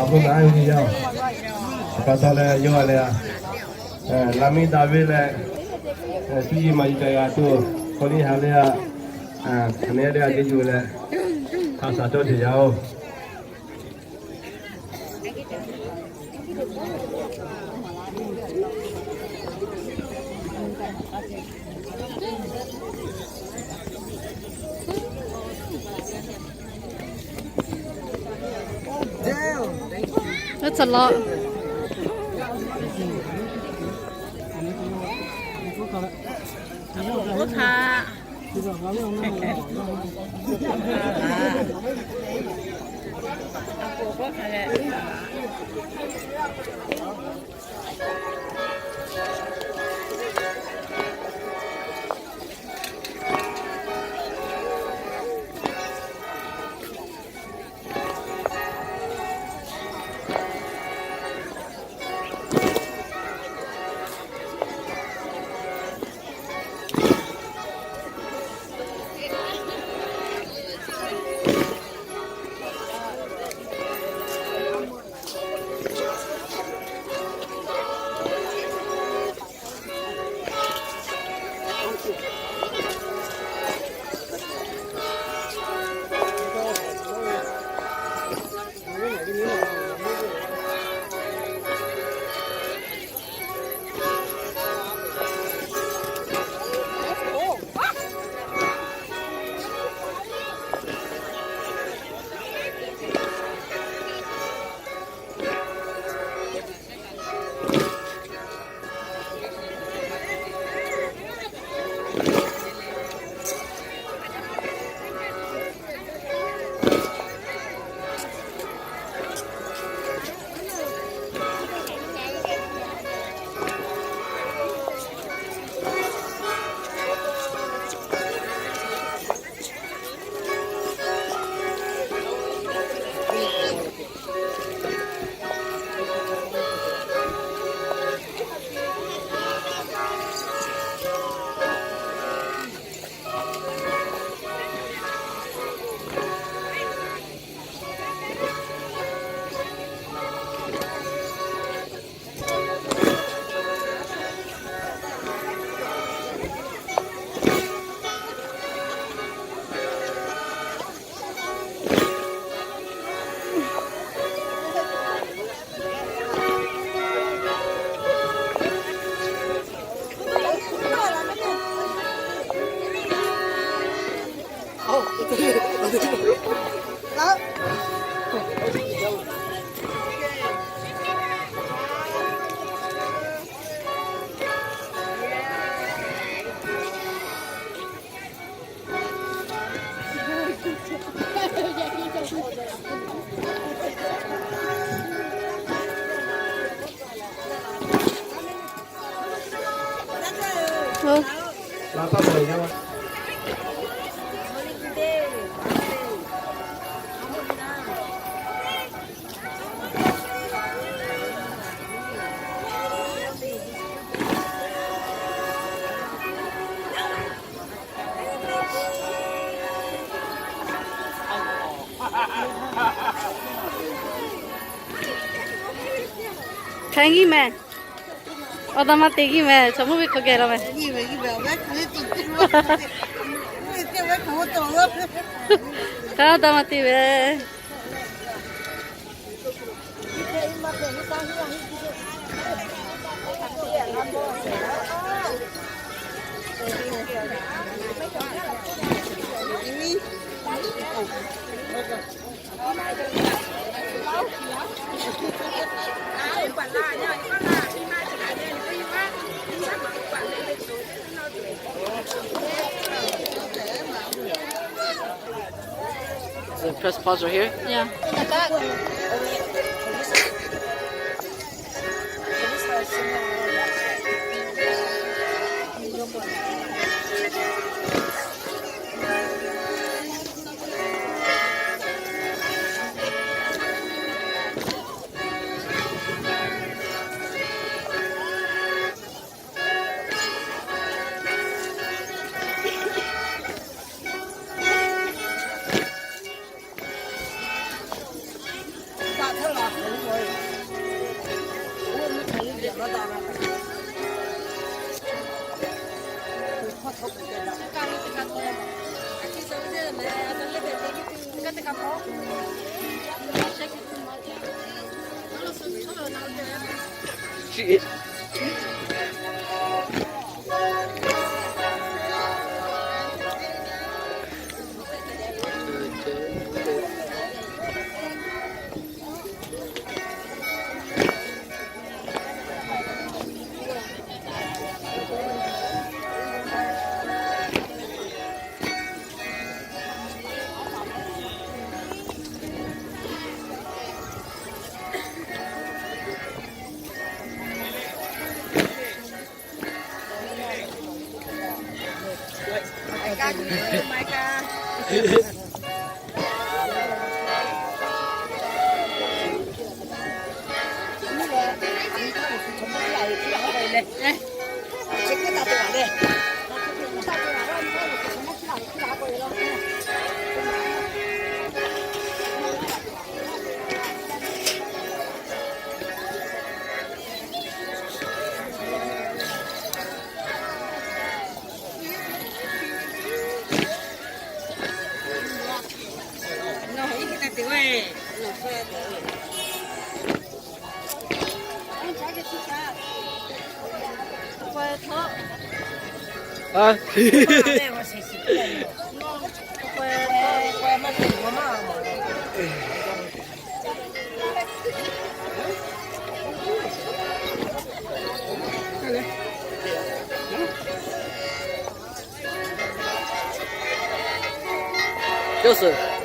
Awˬ bon naꞈ ve yoˬ. Pa taw leh yawˇ leh, laꞈ miˇ daꞈ ve leh, cuˇ yiˍ maˍ yiˍ ca g'a tuˬ, hk'aw liˇ ha leh, hk'aˬ nehˉ leh a te yuˬ leh, hk'a shaˍ cawˇ sheˍ yaˇ oˬ. That's a lot. Hk'e nyi mehˍ. Awˬ da ma te nyi mehˍ. Chaw mvuhˇ ve hk'aw geh la mehˍ. Hk'e awˬ da ma te ve. So press pause right here. Yeah. Yawˇ suhˍ.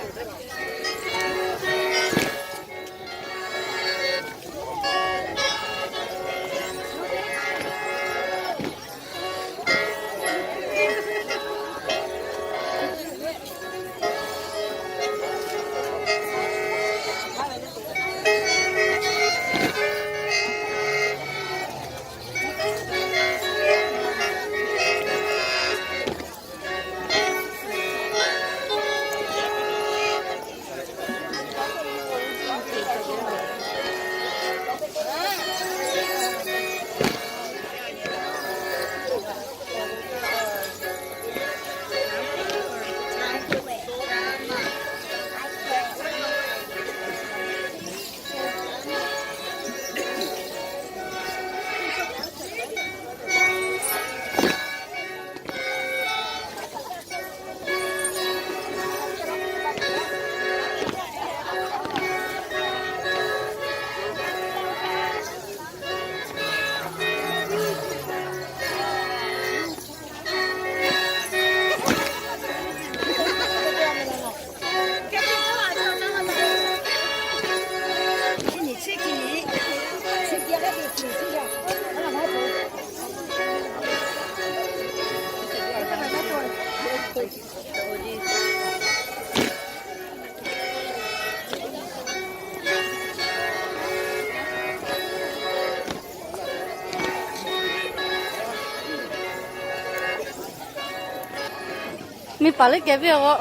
Miˬ paˍ leuˉ kehˬ piˇ-oˬ.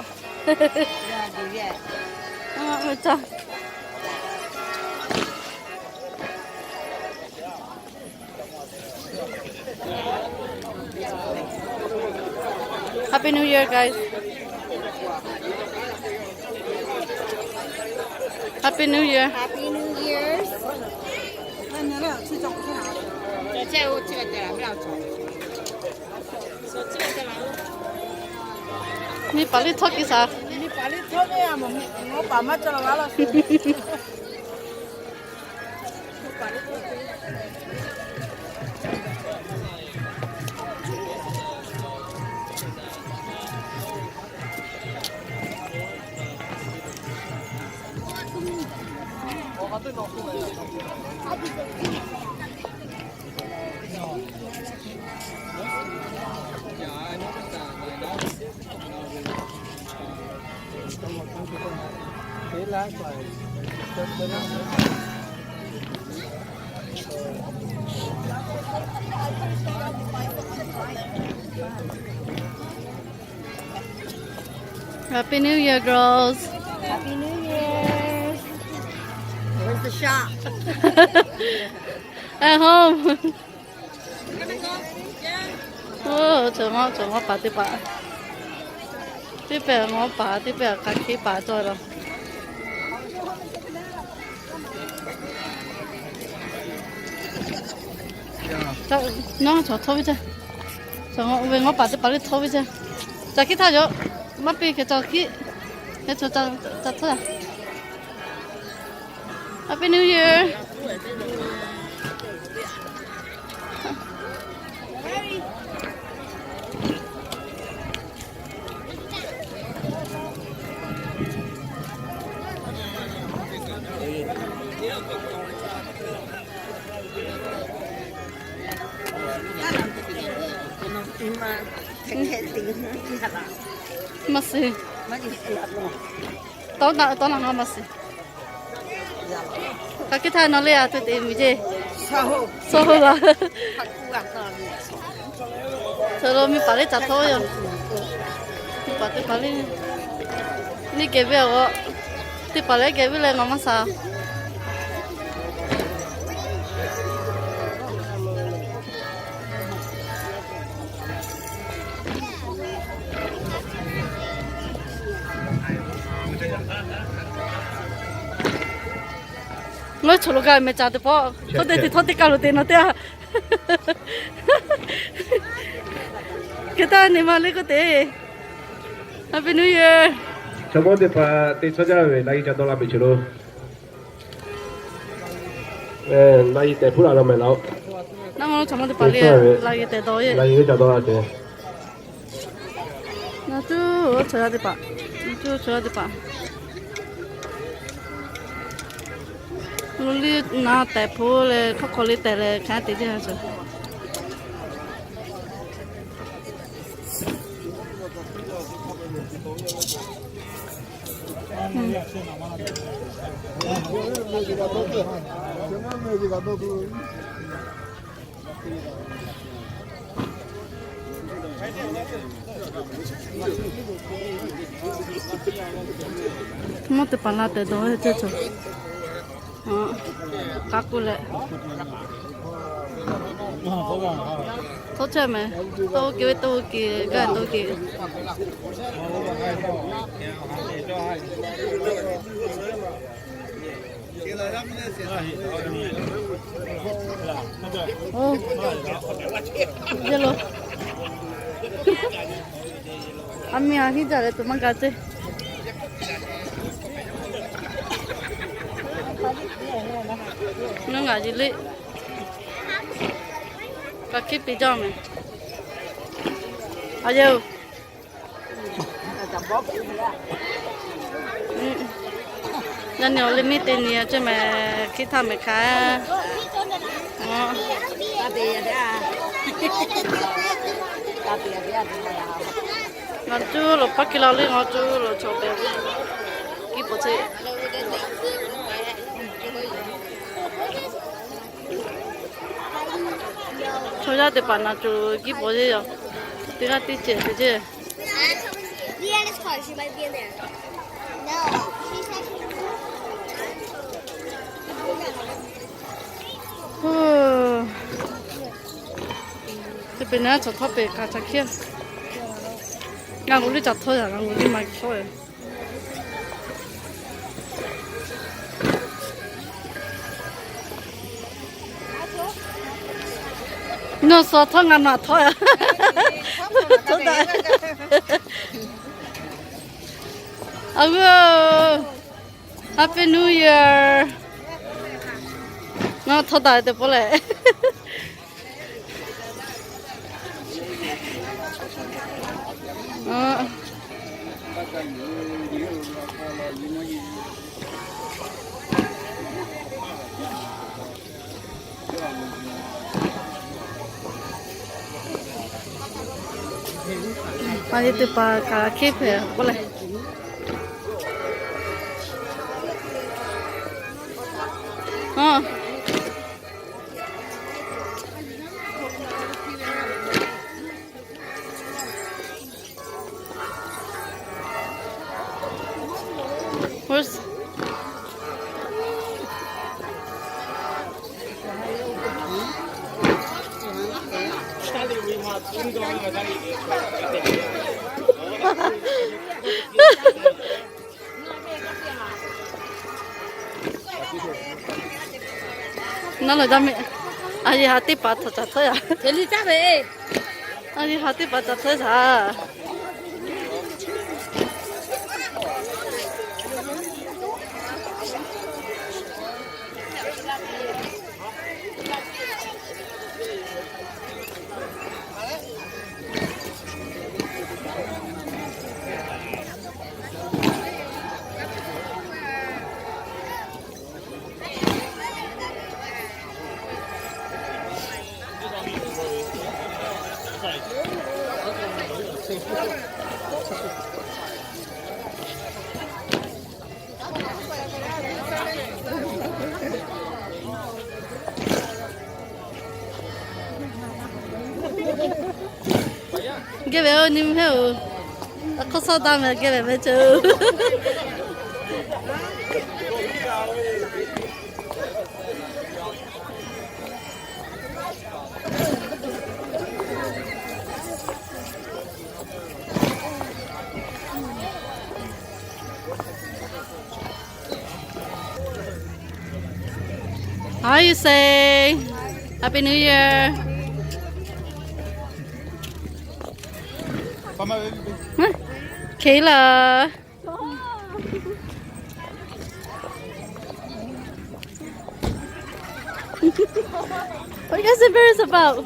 Happy New Year, guys. Happy New Year. Happy New Year's. မ့ၢ်ပာ်လ့ talk ကိစ္စ. မ့ၢ်ပာ်လ့ talk မ့ၢ်ပာ်လ့ talk မ့ၢ် Happy New Year, girls. Happy New Year. Where's the shop? At home. Oˇ, cawˬ maˇ, cawˬ maˇ paˍ teˇ hpaˍ. Teˇ pehˍ ngawˉ paˍ, teˇ pehˍ hk'aˬ hkiˇ paˍ cawˬ la. Nawˉ chaw htawˇ ve ceˇ. Chaw ve ngawˉ paˍ teˇ paˍ le htawˇ ve ceˇ. Ca hkiˇ htaˇ yoˬ. Maˇ piˇ hkeh ca hkiˇ. Hkeh ca, ca htawˇ yaˇ. Happy New Year. Maˇ suh. Tawˇ na, tawˇ na ngaˬ maˇ suh. Hk'aˬ hkiˇ htaˇ nawˬ le a htoꞈ te miˬ ceˇ. Sawˉ hoˆ la. Chaw lo miˬ paˍ le ca htawˇ yoˬ. Miˬ paˍ teˇ hpaˍ le, neˇ geh ve a g'aw. Teˇ hpaˍ lehˬ geh ve leh ngaˬ maˇ sha. Ngaˬ hui chaw lo gaˬ mehˍ caˍ teˇ pawˆ htawˇ te te htawˇ teˇ kaˬ lo te nawˬ teˇ a. Hk'e taˇ neˇ ma le k'oˆ te. Happy New Year. Chaw mawˇ teˇ hpaˍ te chawˇ jaˇ ve laꞈ g'e ca dawˇ la peuˬ chi lo. Laꞈ g'e tehꞈ hpuˉ la la mehˍ laˬ-oˆ. Naˆ mawˇ chaw mawˇ teˇ hpaˍ le laꞈ g'e tehꞈ dawˇ ve, laꞈ g'e ca dawˇ la te. Naˬ tuˬ chaw yaˇ teˇ hpaˍ, naˬ tuˬ chaw yaˇ teˇ hpaˍ lo liˇ na tehꞈ hpuˉ leh hk'aw hk'aw le tehꞈ leh hk'aˬ te teˇ ha chaw. Mawˇ teˇ hpaˍ la tehꞈ dawˬ ve teˇ cawˬ. K'a k'oˆ leh, tawˇ chehˇ mehˍ, tawˇ oˇ ke ve, tawˇ oˇ ke, gaˇ tawˇ oˇ ke. Yehˬ lo, a miˇ a hiˉ jaˇ leh tuˬ maˇ ga ceˇ. Ngaˬ hui ngaˬ hui le, ka hkiˉ piˇ jaˇ mehˍ. A yehˬ-oˬ, yaˇ nyi awˬ le miˇ te nyi a ceˇ mehˍ, hkiˉ htaˇ mehˍ hk'a. Ngaˬ cuˇ lo paˇ ki la le, ngaˬ cuˇ lo chaw tehꞈ kiˇ pawˬ chehˇ. Chaw yaˇ teˇ hpaˍ naˬ cuˬ kiˇ pawˬ ceˇ yoˬ. Teˇ g'aˇ teˇ cehˬ te ceˇ. Teˇ pehˍ naˉ chaw htawˇ pehˍ kaꞈ ca hkiˉ. Ngaˬ hui liˇ ca htawˇ yaꞈ, ngaˬ hui liˇ maˇ htawˇ yaꞈ. Nawˬ suh htawˇ ngaˬ naˬ htawˇ yaꞈ. A g'uˇ, Happy New Year. Ngaˬ htawˇ daꞈ te pawˆ leh. A yehˬ teˇ hpaˍ kaꞈ hkiˉ hpehꞈ k'oˆ leh. Naˉ lawˬ jaˇ mehˆ. A yeˬ ha teˇ paˍ htawˇ caˬ htawˇ yaꞈ. A yeˬ ha teˇ paˍ caˬ htawˇ yaꞈ. Geh ve oˇ nyi mehˆ oˬ. Hk'awˇ sawˉ daˇ meh geh ve meh ceuˬ. How you say? Happy New Year. Kayla. What are you guys embarrassed about?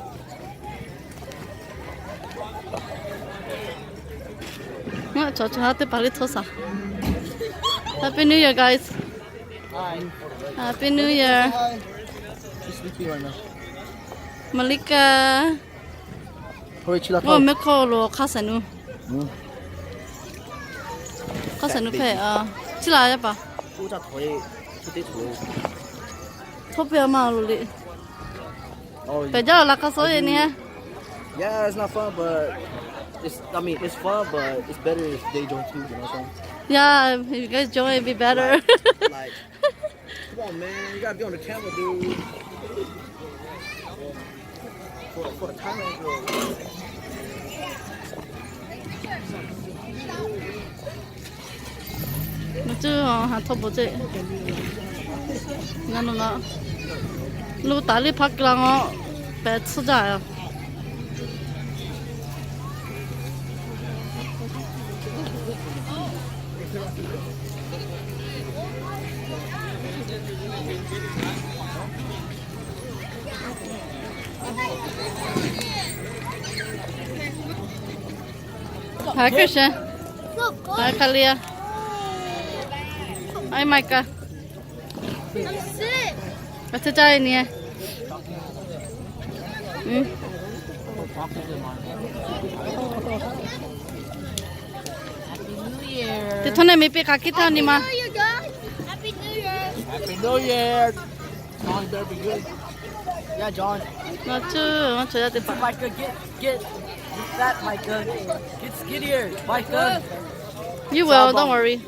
Ngaˬ chaw chaw ha teˇ paˍ liˇ htawˇ saˍ. Happy New Year, guys. Hi. Happy New Year. Hi. She's sleeping right now. Malika. Hoi, chi la. Oˇ mehˆ hk'aw lo hk'a shaˍ nu. Hk'a shaˍ nu hpehꞈ a. Chi la yaˇ paˍ. Htawˇ piˇ a ma lo le. Pehˬ jaˇ la hk'a sawˉ ve nyi. Yeah, it's not fun, but it's, I mean, it's fun, but it's better if they join too, you know what I'm saying? Yeah, if you guys join, it'd be better. Like, like, come on, man, you gotta be on the camera, dude. For, for the camera, bro. Naˬ cuˇ ha htawˇ bon ceˇ. Ngaˬ naˬ naˬ lo taˍ liˇ hpaˇ keu la ngaˬ pehˬ tsuhˇ jaˇ. Hk'aˬ hk'e sheˍ. Hk'aˬ hk'e le a. Aiˉ maˇ kaˇ. A tcuhˇ caˇ ve nyi. Teˇ htawˇ neˇ miˬ piˇ hk'aˬ hkiˇ htaˇ nyi ma. Happy New Year. Happy New Year. John, you better be good. Yeah, John. Naˬ cuˇ, naˬ cuˇ yaˇ teˇ hpaˍ. Michael, get, get, get fat, Michael. Get skinnier, Michael. You will, don't worry.